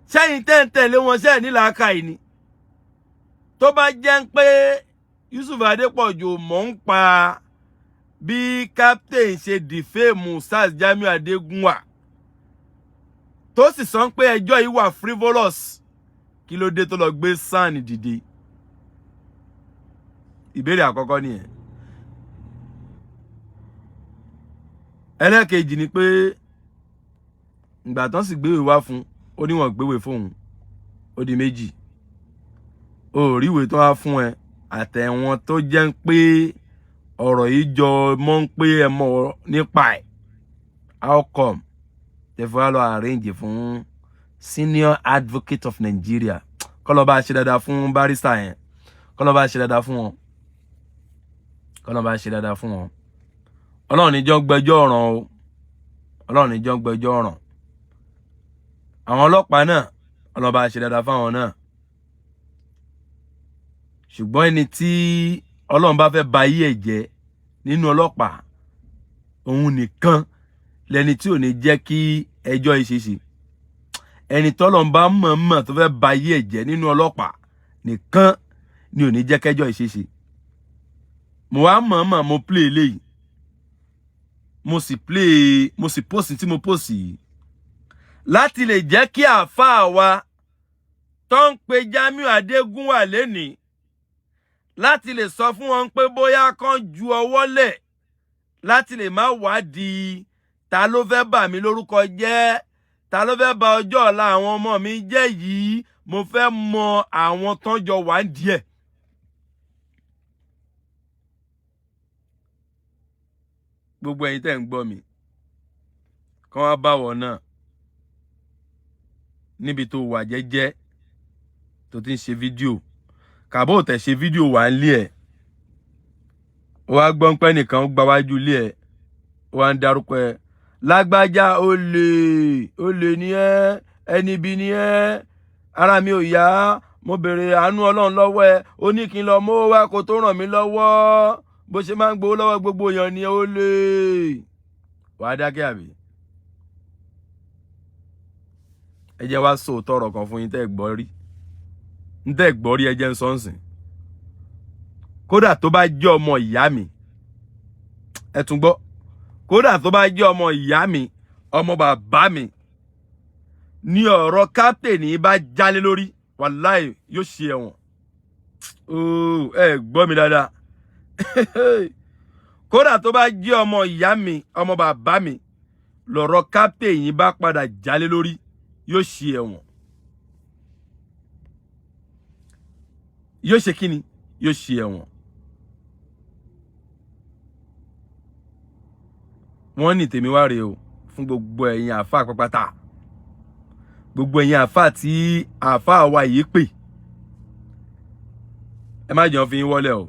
ṣẹ́yìn tẹ́ ń tẹ̀lé wọn, ṣẹ́yìn ní làákàyè ni? Tó bá jẹ́ pé Yusuf Adépọ̀jù mọ̀ ń pa bí captain ṣe defame Ustaz Jamiu Adegunwa, tó sì sọ pé ẹjọ́ yìí wà frivolous, kí ló dé tó lọ gbé SAN dìde? Ìbéèrè àkọ́kọ́ nìyẹn. Ẹlẹ́ẹ̀kejì ni pé ìgbà tán sì gbéwèé wá fún ó níwọ̀n gbéwèé fóun, ó di méjì. Ó rí ìwé tó wá fún ẹ àtẹ̀wọ̀n tó jẹ́ ń pé ọ̀rọ̀ yìí jọ mọ́ ń pé ẹ mọ̀ nípa ẹ̀. How come tẹ̀fọ́ wá lọ arrange fún Senior Advocate of Nigeria? Kọ́ ló bá ṣe dáadáa fún barrister yẹn, kọ́ ló bá ṣe dáadáa fún wọn, kọ́ ló bá ṣe dáadáa fún wọn. Ọlọ́run níjọ́ gbẹ́jọ́ ọ̀ràn o, Ọlọ́run níjọ́ gbẹ́jọ́ ọ̀ràn. Àwọn ọlọ́pàá náà, Ọlọ́run bá ṣe dáadáa fáwọn náà. Ṣùgbọ́n ẹni tí Ọlọ́run bá fẹ́ ba ayé ẹ̀ jẹ́ nínú ọlọ́pàá, òun nìkan lẹni tí ò ní jẹ́ kí ẹjọ́ yìí ṣe ṣe. Ẹni tọ́lọ́run bá mọ̀ọ́mọ̀ tó fẹ́ ba ayé ẹ̀ jẹ́ nínú ọlọ́pàá nìkan ni ò ní jẹ́ kẹjọ́ yìí ṣe ṣe. Mo wá mọ̀ọ́mọ̀ mo play eléyìí, mo sì play, mo sì post tí mo post yìí láti lè jẹ́ kí àáfàá wa tó ń pe Jamiu Adégúnwà lénìí, láti lè sọ fún wọn pé bóyá kán ju ọwọ́ lẹ̀ láti lè má wádìí ta ló fẹ́ bà mí lórúkọ jẹ́, ta ló fẹ́ bà ọjọ́ ọ̀la àwọn ọmọ mi jẹ́ yìí. Mo fẹ́ mọ àwọn tán jọ wà ń díẹ̀. Gbogbo ẹ̀yin tẹ́ ń gbọ́ mi, kán wá báwọ̀ náà níbi tó wà jẹ́jẹ́. Tó ti ń ṣe fídíò, kàbó tẹ̀ ṣe fídíò wà ń lé ẹ̀, ó wá gbọ́n pẹ́ nìkan ó gbáwájú ilé ẹ̀, ó wá ń darúkọ ẹ̀: "Lágbájá, olè, olè ní ẹ́, ẹni bí ní ẹ́. Ara mi ò yá, mo béèrè àánú Ọlọ́run lọ́wọ́ ẹ, ó ní kí n lọ mówó wá kó tó ràn mí lọ́wọ́. Bó ṣe máa ń gbowó lọ́wọ́ gbogbo èèyàn ni, olè." Wàá dákẹ́ àbí? Ẹ jẹ́ wá sòótọ́ ọ̀rọ̀ kan fún yín tẹ́ ẹ gbọ́ rí, ń tẹ́ ẹ gbọ́ rí. Ẹ jẹ́ ń sọ ń sìn. Kódà tó bá jẹ́ ọmọ ìyá mi, ẹ tún gbọ́, kódà tó bá jẹ́ ọmọ ìyá mi, ọmọ bàbá mi ní ọ̀rọ̀ kápítẹ̀nì bá jálé lórí, wàláì yóò ṣe ẹ̀wọ̀n. Ooo, ẹ gbọ́ mi dáadáa. Kódà tó bá jẹ́ ọmọ ìyá mi, ọmọ bàbá mi lọ̀rọ̀ kápítẹ̀nì bá padà jálé lórí, yóò ṣe ẹ̀wọ̀n. Yóò ṣe kíni? Yóò ṣe ẹ̀wọ̀n. Wọ́n ní tèmi wá rèé o fún gbogbo ẹ̀yin àáfàá pápátá, gbogbo ẹ̀yin àáfàá tí àáfàá wa yìí pè, ẹ má jọ fi yín wọlé o,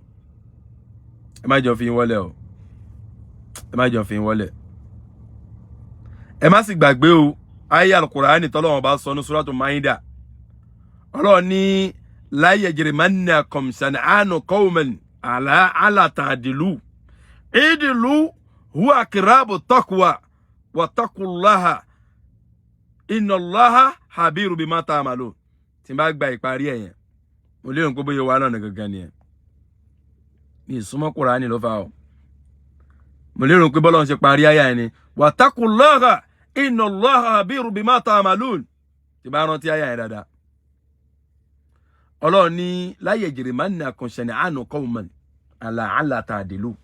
ẹ má jọ fi yín wọlé o, ẹ má jọ fi yín wọlé. Ẹ má sì gbàgbé o, ayé Alukurani tọ́lọ́wọ́n bá sọ ní Suratu Maida, Ọlọ́run ní la yajrimannakum shan'anu qawmin ala alla ta'dilu i'dilu huwa aqrabu taqwa wattaqullaha innallaha khabiru bima ta'malun. Tí n bá gba ìparí ẹ̀ yẹn, mo lérò pé bóyá wà náà gangan ni ẹ̀ ní ìsúnmọ́ Kùránì ló fà o. Mo lérò pé bọ́lá ń ṣe parí àyà ẹ̀ ni wattaqullaha innallaha khabiru bima ta'malun. Tí bá rántí àyà yẹn dáadáa, Ọlọ́run ní la yajrimannakum shan'anu qawmin ala alla ta'dilu,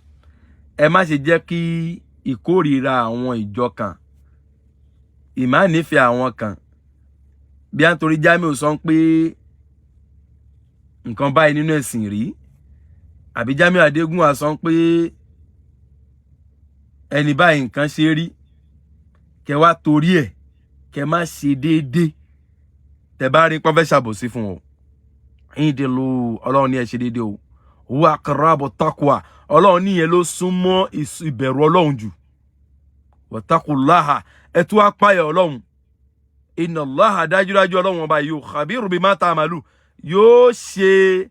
ẹ má ṣe jẹ́ kí ìkórìíra àwọn ìjọ kan, ìmánífẹ̀ẹ́ àwọn kan, bí a ń torí Jamiu sọ pé nǹkan báyìí nínú ẹ̀sìn rí, àbí Jamiu Adégúnwà sọ pé ẹni báyìí nǹkan ṣe rí, kẹ wá torí ẹ̀ kẹ má ṣe déédéé. Tẹ bá rí pọ́fẹ́ ṣàbòsí fún o, ìdèlú, Ọlọ́run ní ẹ ṣe déédéé o. Huwa aqrabu taqwa, Ọlọ́run níyẹn ló súnmọ́ ìbẹ̀rù Ọlọ́run jù. Wattaqullaha, ẹ tún wá páyà Ọlọ́run. Innallaha, dájúdájú Ọlọ́run ọba yóò khabiru bima ta'malu, yóò ṣe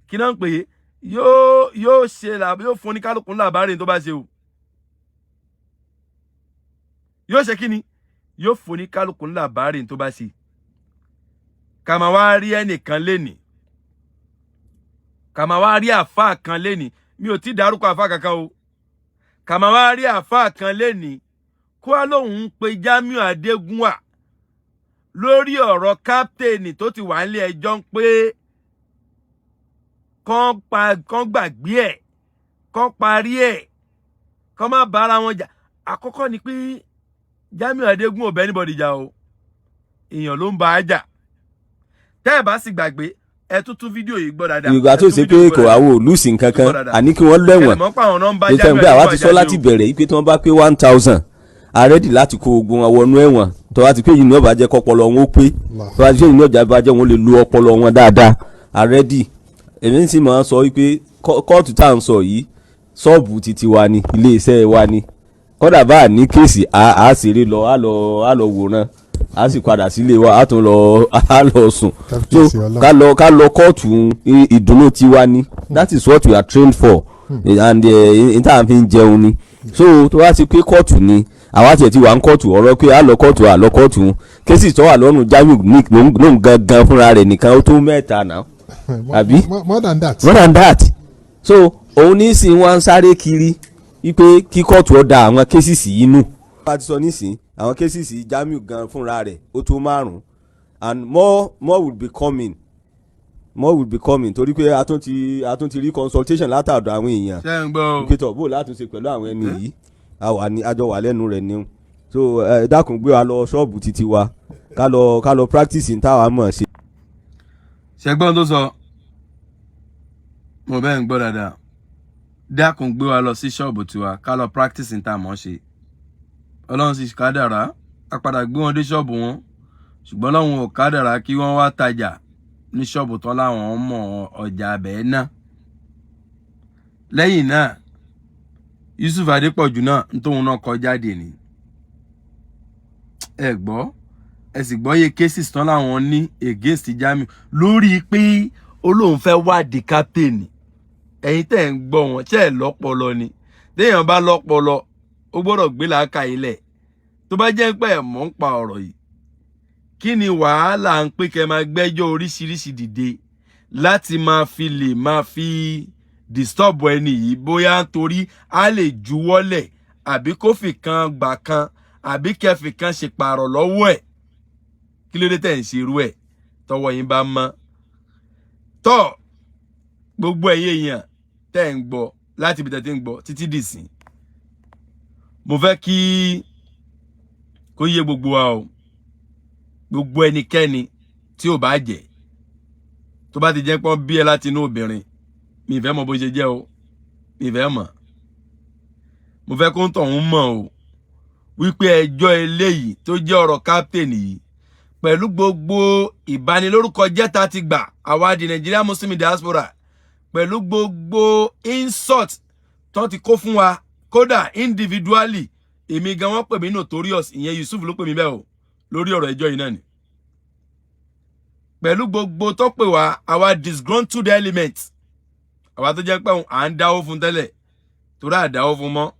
kí náà ń pè é, yóò ṣe, yóò fún oníkálukú làbárìn tó bá ṣe o. Yóò ṣe kí ni? Yóò fún oníkálukú làbárìn tó bá ṣe. Kàmá wá rí ẹnìkan lénìí, kàmá wá rí àfáà kan lénìí, mi ò tí dárúkọ àfáà kankan o, kàmá wá rí àfáà kan lénìí kó wá lóun ń pe Jamiu Adégúnwà lórí ọ̀rọ̀ káptéènì tó ti wà nílé ẹjọ́ ń pé kán pa, kán gbàgbé ẹ̀, kán parí ẹ̀, kán má bára wọn jà. Àkọ́kọ́ ni pé Jamiu Adégún ò bẹ́ anybody jà o, èèyàn ló ń bá a jà. Tẹ́ ẹ bá sì gbàgbé, ẹ tún tún fídíò yìí gbọ́ dáadáa. Ìgbà Ẹ tó tún ṣe fídíò pé yìí gbọ́ kò dáadáa. àwọn òlùsì nǹkan kan, Gbọ́ dáadáa. àní kí wọ́n lẹ́wọ̀n. Ẹ mọ̀ pé àwọn náà ń bá tó tẹ́ Jamiu pé àwa Adégún ti sọ jà láti ní o. bẹ̀rẹ̀ yìí pé tí wọ́n bá pé 1,000, a ready láti kó ogun wọn wọnú ẹ̀wọ̀n. Tó bá ti pé yìí ní ọba jẹ́ kọ́pọlọ wọn ó pé, tó bá ti pé yìí ní ọjà bá jẹ́ wọn lè lu ọpọlọ wọn dáadáa, a ready. Èmi sì máa ń sọ wípé kóòtù tá à ń sọ yìí, ṣọ́ọ̀bù titi wa ni, iléeṣẹ́ wa ni. Kódà bá a ní case, a ṣeré lọ, a lọ wòran, a sì padà sílé wa, a tún lọ, a lọ sùn. So Kábíyèsí Ọlọ́run. Ká lọ kóòtù, ìdùnnú tiwa ni. That is what we are trained for and n tá à ń fi jẹun ni. So tó bá ti pé kóòtù ni, àwa tiẹ̀ ti wà ń kóòtù, ọ̀rọ̀ pé a lọ kóòtù, a lọ kóòtù, case tó wà lọ́rùn Jamiu lóun gangan fúnra rẹ̀ nìkan, ó tó mẹ́ta náà, àbí? More than that. More than that. So òun ní sìn wọ́n ń sáré kiri wípé kí kóòtù ó da àwọn cases yìí nù. Bá a ti sọ nísìn, àwọn cases Jamiu gan fúnra rẹ̀ ó tó márùn-ún, and more will be coming, more will be coming, torí pé a tún ti rí consultation látàdọ̀ àwọn èèyàn. Ṣé ń gbọ́ o? Pétọ̀ bó látúnṣe pẹ̀lú àwọn ẹni yìí, a wà ní àjọ wà lẹ́nu rẹ̀ ni. So ẹ dákun, gbé wa lọ ṣọ́ọ̀bù títí wa, ká lọ practice ní táwa mọ̀ ṣe. Ṣẹgbọ́n tó sọ, mo bẹ́ẹ̀ ń gbọ́ dáadáa. Dákun, gbé wa lọ sí ṣọ́ọ̀bù tiwa, ká lọ practice ní tá a mọ̀ ṣe. Ọlọ́run sì kádàrá, a padà gbé wọn dé ṣọ́ọ̀bù wọn, ṣùgbọ́n Ọlọ́run ò kádàrá kí wọ́n wá tajà. Ní ṣọ́ọ̀bù tán láwọn mọ̀ ọjà abẹ́ náà. Lẹ́yìn náà, Yusuf Adépọ̀jù náà ń tóun náà kọ jáde ní. Ẹ gbọ́, ẹ sì gbọ́ iye cases tán láwọn ní against Jamiu lórí pé ó lóun fẹ́ wádìí captain. Ẹ̀yin tẹ́ ń gbọ́ wọn, ṣe é lọ́pọlọ ni? Téèyàn bá lọ́pọlọ, ó gbọ́dọ̀ gbé làákà ilẹ̀. Tó bá jẹ́ pé ẹ̀ mọ̀ ń pa ọ̀rọ̀ yìí, kí ni wàhálà ń pé kẹ́ máa gbẹ́jọ́ oríṣiríṣi dìde láti máa fi lè máa fi disturb ẹni yìí, bóyá nítorí a lè juwọ́lẹ̀, àbí kó fi kan gbà kan, àbí kẹfì kan ṣèpààrọ̀ lọ́wọ́ ẹ̀? Kí ló dé tẹ̀ ń ṣerú ẹ̀ tọwọ́ yín bá mọ́ tọ́? Gbogbo ẹ̀yin èèyàn tẹ́ ń gbọ́ láti ibi tẹ́ ti ń gbọ́ títí dìsín, mo fẹ́ kí kó yé gbogbo wa o. Gbogbo ẹnikẹ́ni tí ò bá jẹ́, tó bá ti jẹ́ pọ́n bí ẹ láti inú obìnrin, mi ìfẹ́ mọ̀ bó ṣe jẹ́ o, mi ìfẹ́ mọ̀. Mo fẹ́ kó ń tọ̀hún mọ̀ o wípé ẹjọ́ eléyìí tó jẹ́ ọ̀rọ̀ captain yìí, pẹ̀lú gbogbo ìbanilórúkọ jẹ́ tá ti gbà àwa di Nigeria Muslim Diaspora, pẹ̀lú gbogbo insult tó ti kó fún wa, kódà individually, èmi gan, wọ́n pè mí notorious. Ìyẹn Yusuf ló pè mí bẹ́ẹ̀ o, lórí ọ̀rọ̀ ẹjọ́ yìí náà ni. Pẹ̀lú gbogbo tó pè wá, àwa disgruntled element, àwa tó jẹ́ pé à ń dáwó fún tẹ́lẹ̀, torí àdáwó fún mọ́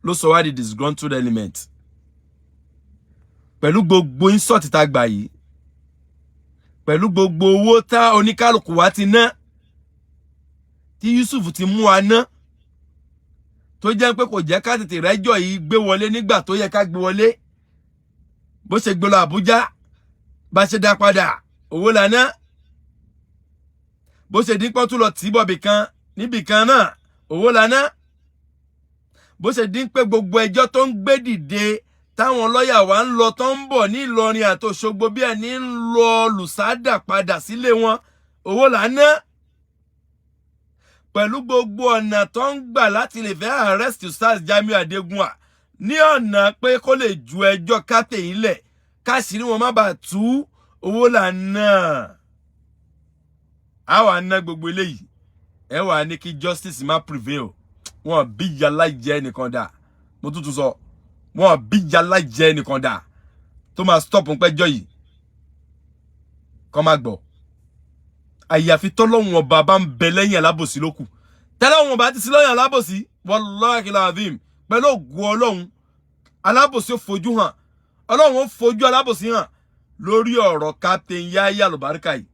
ló sọ wá di disgruntled element, pẹ̀lú gbogbo insult tá a gbà yìí, pẹ̀lú gbogbo owó tá oníkálukú wa ti ná, tí Yusuf ti mú wa ná, tó jẹ́ pé kò jẹ́ ká tètè rẹ́jọ́ yìí gbé wọlé nígbà tó yẹ ká gbé wọlé, bó ṣe gbé lọ Àbújá, bá ṣe dá padà, owó la ná. Bó ṣe dín pọ́n tún lọ tì í bọ̀ bìkan níbìkan náà, owó la ná. Bó ṣe dín pé gbogbo ẹjọ́ tó ń gbé dìde, táwọn lọ́ọ̀yà wa ń lọ tó ń bọ̀ ní Ìlọrin àti Òṣogbo, bí ẹni ń lọ lùsádà padà sílé wọn, owó là ń ná. Pẹ̀lú gbogbo ọ̀nà tó ń gbà láti lè fẹ́ arrest Ustaz Jamiu Adégúnwà ní ọ̀nà pé kó lè ju ẹjọ́ kátẹ̀yìn lẹ̀, káṣírí wọn má bàa tú, owó là ń ná. A wà ná gbogbo eléyìí, ẹ wà ní kí justice má prevail. Wọn bí yàrá jẹ ẹnìkan dà. Mo tútù sọ, wọn bí yàrá jẹ ẹnìkan dà tó máa stop pẹ́jọ́ yìí kọ́ máa gbọ́, àyàfi tọ́lọ́hun Ọba bá ń bẹ lẹ́yìn alábòsí lókù. Tọ́lọ́hun Ọba ti sí lẹ́yìn alábòsí, wallahi lazim, pẹ̀lú ògùn Ọlọ́run, alábòsí ó fojú hàn. Ọlọ́run ó fojú alábòsí hàn lórí ọ̀rọ̀ Captain Yahya Alubarika yìí.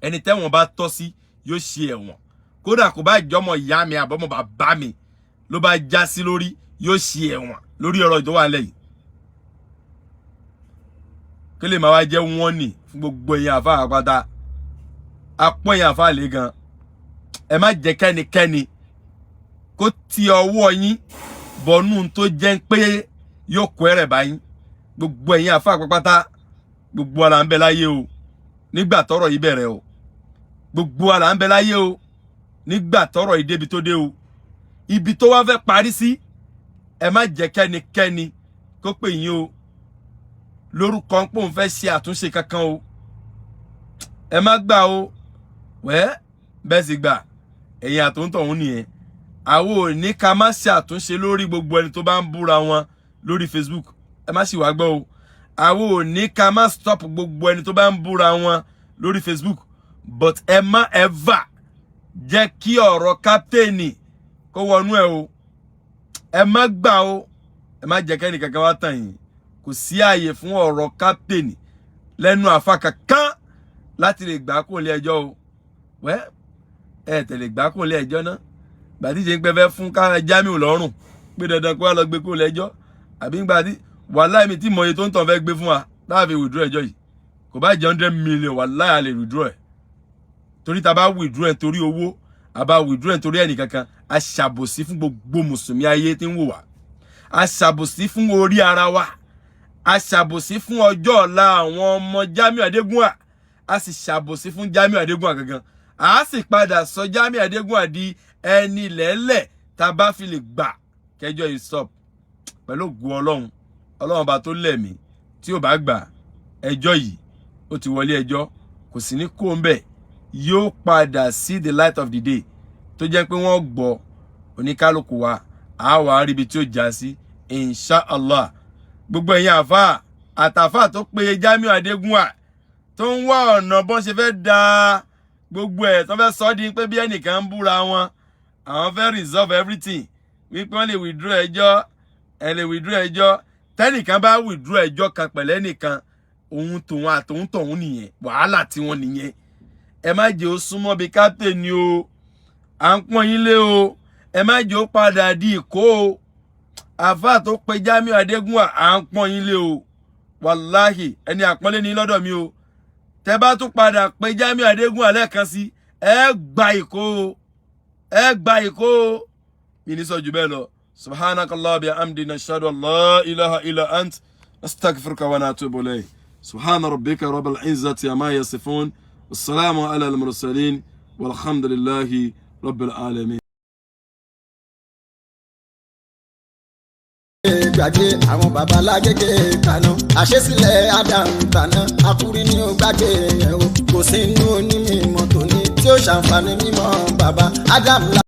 Ẹni tẹ́wọ̀n bá tọ́ sí yóò ṣe ẹ̀wọ̀n, kódà kò bá jọmọ ìyá mi àbọ̀mọ bàbá mi ló bá já sí lórí, yóò ṣe ẹ̀wọ̀n lórí ọ̀rọ̀ tó wà nílẹ̀ yìí. Kí lè máa wá jẹ́ wọ́n nì fún gbogbo èèyàn àfa àpáta apọ́ èèyàn àfa lè gan. Ẹ má jẹ́ kẹ́nikẹ́ni kó ti ọwọ́ yín bọnú tó jẹ́ pé yóò kó ẹrẹ̀ báyìí. Gbogbo ẹ̀yin àfa àpápátá, gbogbo ara ń bẹ láyé o nígbà tọ́rọ̀ yìí bẹ̀rẹ̀ o. Gbogbo ara ń bẹ láyé o nígbà tọ́rọ̀ yìí débi tó dé o. Ibi tó wá fẹ́ parí sí, ẹ má jẹ́ kẹ́nikẹ́ni kó pè yín o lórúkọ pé òun fẹ́ ṣe àtúnṣe kankan o. Ẹ má gbà o. Wẹ́ bẹ́ẹ̀ sì gbà, ẹ̀yin àtúntọ̀hún nìyẹn. Àwọn ò ní ká má ṣe àtúnṣe lórí gbogbo ẹni tó bá ń búra wọn lórí Facebook. Ẹ má sì wá gbọ́ o, àwọn ò ní ká má stop gbogbo ẹni tó bá ń búra wọn lórí Facebook, but ẹ má ever jẹ́ kí ọ̀rọ̀ captain kó wọnú ẹ o. Ẹ má gbà o. Ẹ má jẹ́ kẹ́ni kankan wá tàn yín. Kò sí ààyè fún ọ̀rọ̀ captain lẹ́nu àfa kankan láti lè gbà kó lé ẹjọ́ o. Wẹ́ ẹ tẹ̀lé gbà kó lé ẹjọ́ náà, gbàtí ṣe ń pẹ́ fẹ́ fún ká Jamiu lọ́rùn pé dandan kó wá lọ gbé kó lé ẹjọ́, àbí gbàtí wàláì mi tí mọye tó ń tàn fẹ́ gbé fún wa láàfin withdraw ẹjọ́ yìí, kò bá jẹ́ 100 million, wàláì a lè withdraw ẹ̀. Torí ta bá withdraw ẹ̀ torí owó, a bá withdraw ẹ̀ torí ẹnì kankan, a ṣàbòsí fún gbogbo mùsùlùmí ayé tí ń wò wá, a ṣàbòsí fún orí ara wa, a ṣàbòsí fún ọjọ́ ọ̀la àwọn ọmọ Jamiu Adégúnwà, a sì ṣàbòsí fún Jamiu Adégúnwà gangan. A sì padà sọ Jamiu Adégúnwà di ẹni lẹ́lẹ̀ tá a bá fi lè gbà kẹjọ yìí stop. Pẹ̀lú ògùn Ọlọ́run, Ọlọ́run Ọba tó lẹ̀mí, tí ò bá gbà, ẹjọ́ yìí ó ti wọlé ẹjọ́. Kò sí ní kó ń bẹ̀, yóò padà sí the light of the day, tó jẹ́ pé wọ́n gbọ́ oníkálukú wa, á wà á ríbi tí ó já sí, inshallah. Gbogbo ẹ̀yin àfáà àtàfáà tó pe Jamiu Adégúnwà, tó ń wá ọ̀nà bọ́n ṣe fẹ́ da gbogbo ẹ̀, tó fẹ́ sọ ọ́ di pé bí ẹnìkan ń búra wọn, àwọn fẹ́ resolve everything, wípé wọ́n lè withdraw ẹjọ́, ẹ lè withdraw ẹjọ́. Tẹ́nìkan bá withdraw ẹjọ́ kan pẹ̀lẹ́ nìkan, òun tòun àtòun tọ̀hún nìyẹn, wàhálà tiwọn nìyẹn. Ẹ má jẹ́ ó súnmọ́ bí captain o, à ń pọ́n yín lé o. Ẹ má jẹ́ ó padà di ìkó o. Àfáà tó pe Jamiu Adégúnwà, à ń pọ́n yín lé o. Wàláhì, ẹni àpọ́nlé ní lọ́dọ̀ mi o. Tẹ bá tún padà pe Jamiu Adégúnwà lẹ́ẹ̀kan sí, ẹ gba ìkó o, ẹ gba ìkó o. Mi ní sọ jù bẹ́ẹ̀ lọ. Subhanakallah bi amdi, nashadu allah ilaha illa ant, astaghfiruka wa natubu ilayh. Subhana rabbika rabbil izzati amma yasifun, wasalaamu ala al-mursalin, walhamdulillahi rabbil alamin. Gbàgbé àwọn babalágége kaná, àṣesílẹ̀ Adam tàná, akúrí ni ó gbàgbé yẹn o. Kò sí inú onímọ̀ tòní tí ó ṣàǹfààní mímọ́ baba Adam.